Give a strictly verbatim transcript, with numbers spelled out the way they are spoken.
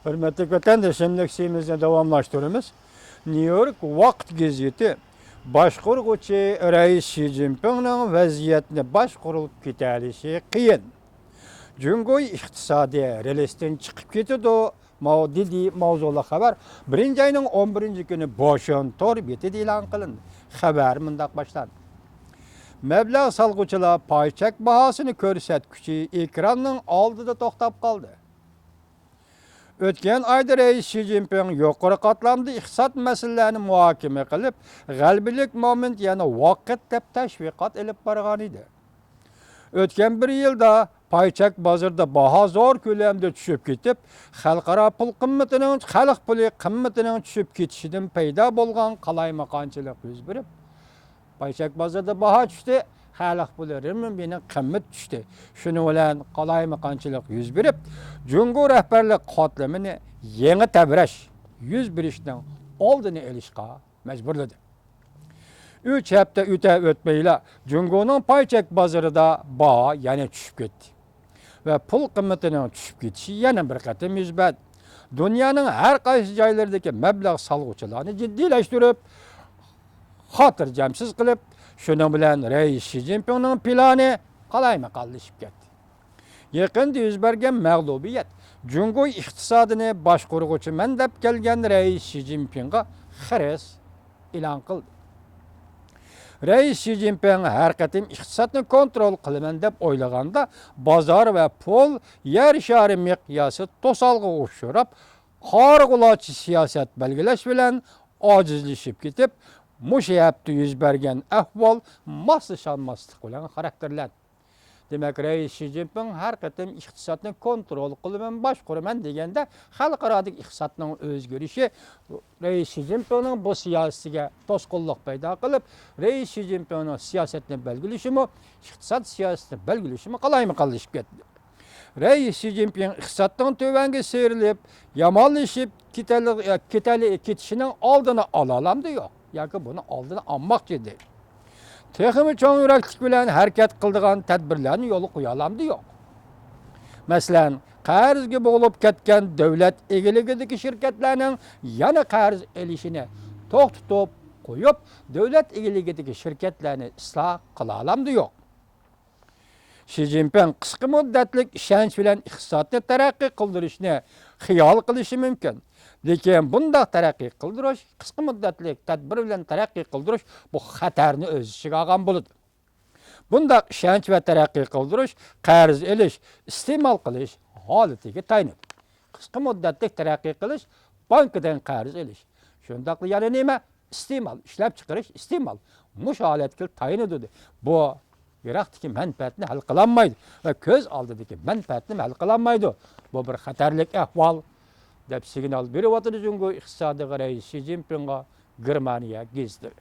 ھۆرمەتلىك ۋەتەندىشىم، لېكسىيىمىزنى داۋاملاشتۇرىمىز. نيۇ يورك ۋاقىت گېزىتى باشقۇرغۇچى رەئىس شى جىنپىڭنىڭ ۋەزىيەتنى باشقۇرۇپ كېتەلىشى قىيىن. جۇڭگو ئىقتىسادى رېلىستىن چىقىپ كېتىدۇ، ماۋ-، دېدى ماۋزۇلۇق خەۋەر بىرىنچى ئاينىڭ ئون بىرىنچى كۈنى بوشۈن تور بېتىدە ئېلان قىلىندى. خەۋەر مۇنداق باشلاندى. مەبلەغ سالغۇچىلار پاي چەك باھاسىنى كۆرسەتكۈچى ئېكراننىڭ ئالدىدا توختاپ قالدى. ئۆتكەن ئايدا رەئىس شى جىنپىڭ يۇقىرى قاتلامدا ئىقتىساد مەسىلىلەرنى مۇھاكىمە قىلىپ، غەلىبىلىك مومېنت يەنە ۋاقىت دەپ تەشۋىقات ئېلىپ بارغان ئىدى. ئۆتكەن بىر يىلدا پاي چەك بازىرىدا باھا زور كۆلەمدە چۈشۈپ كېتىپ، خەلقئارا پۇل قىممىتىنىڭ، خەلق پۇلى قىممىتىنىڭ چۈشۈپ كېتىشىدىن پەيدا بولغان قالايمىقانچىلىق يۈز بېرىپ، پاي چەك بازىرىدا باھا چۈشتى، خەلق پۇلى رېنمىنبىنىڭ قىممىتى چۈشتى. شۇنىڭ بىلەن قالايمىقانچىلىق يۈز بېرىپ، جۇڭگو رەھبەرلىك قاتلىمىنى يېڭى تەۋرەش يۈز بېرىشنىڭ ئالدىنى ئېلىشقا مەجبۇرلىدى. ئۈچ ھەپتە ئۆتە ئۆتمەيلا، جۇڭگونىڭ پاي چەك بازىرىدا باھا يەنە چۈشۈپ كەتتى ۋە پۇل قىممىتىنىڭ چۈشۈپ كېتىشى يەنە بىر قېتىم يۈز بەردى. دۇنيانىڭ ھەر قايسى جايلىرىدىكى مەبلەغ سالغۇچىلارنى جىددىيلەشتۈرۈپ، خاتىرجەمسىز قىلىپ، شۇنىڭ بىلەن رەئىس شى جىنپىڭنىڭ پىلانى قالايمىقانلىشىپ كەتتى. يېقىندا يۈز بەرگەن مەغلۇبىيەت جۇڭگو ئىقتىسادىنى باشقۇرغۇچىمەن دەپ كەلگەن رەئىس شى جىنپىڭغا خىرىس ئېلان قىلدى. رەئىس شى جىنپىڭ ھەر قېتىم ئىقتىسادنى كونترول قىلىمەن دەپ ئويلىغاندا، بازار ۋە پۇل يەر شارى مىقياسى توسالغۇغا ئۇچراپ، قارىغۇلارچە سىياسەت بەلگىلەش بىلەن ئاجىزلىشىپ كېتىپ، مۇشۇ ھەپتە يۈز بەرگەن ئەھۋال ماسلىشالماسلىق بىلەن خاراكتېرلەندى. دېمەك، رەئىس شى جىنپىڭ ھەر قېتىم ئىقتىسادنى كونترول قىلىمەن، باشقۇرىمەن دېگەندە، خەلقئارادىكى ئىقتىسادنىڭ ئۆزگىرىشى رەئىس شى جىنپىڭنىڭ بۇ سىياسىتىگە توسقۇنلۇق پەيدا قىلىپ، رەئىس شى جىنپىڭنىڭ سىياسەتنى بەلگىلىشىمۇ، ئىقتىساد سىياسىتىنى بەلگىلىشىمۇ قالايمىقانلىشىپ كەتتى. رەئىس شى جىنپىڭ ئىقتىسادنىڭ تۆۋەنگە سىيرىلىپ، يامانلىشىپ كېتەلى-، كېتەلى-، كېتىشىنىڭ ئالدىنى ئالالامدۇ يوق؟ ياكى بۇنىڭ ئالدىنى ئالماقچىدى؟ تېخىمۇ چوڭ يۈرەكلىك بىلەن ھەرىكەت قىلىدىغان تەدبىرلەرنى يولغا قويالامدۇ يوق؟ مەسىلەن، قەرزگە بوغۇلۇپ كەتكەن دۆلەت ئىگىلىكىدىكى شىركەتلەرنىڭ يەنە قەرز ئېلىشىنى توختىتىپ قويۇپ، دۆلەت ئىگىلىكىدىكى شىركەتلەرنى ئىسلاھ قىلالامدۇ يوق؟ شى جىنپىڭ قىسقا مۇددەتلىك ئىشەنچ بىلەن ئىقتىسادنى تەرەققىي قىلدۇرۇشنى خىيال قىلىشى مۇمكىن. لېكىن بۇنداق تەرەققىي قىلدۇرۇش، قىسقا مۇددەتلىك تەدبىر بىلەن تەرەققىي قىلدۇرۇش، بۇ خەتەرنى ئۆز ئىچىگە ئالغان بولىدۇ. بۇنداق ئىشەنچ ۋە تەرەققىي قىلدۇرۇش قەرز ئېلىش، ئىستېمال قىلىش ھالىتىگە تايىنىدۇ. قىسقا مۇددەتلىك تەرەققىي قىلىش، بانكىدىن قەرز ئېلىش. شۇنداقلا يەنە نېمە؟ ئىستېمال، ئىشلەپچىقىرىش، ئىستېمال. مۇشۇ ھالەتكە تايىنىدۇ. بۇ يىراقتىكى مەنپەئەتنى ھەل قىلالمايدۇ ۋە كۆز ئالدىدىكى مەنپەئەتنى ھەل قىلالمايدۇ. بۇ بىر خەتەرلىك ئەھۋال، دەپ سىگنال بېرىۋاتىدۇ جۇڭگو ئىقتىسادىغا رەئىس شى جىنپىڭغا گېرمانىيە گېزىتلىرى.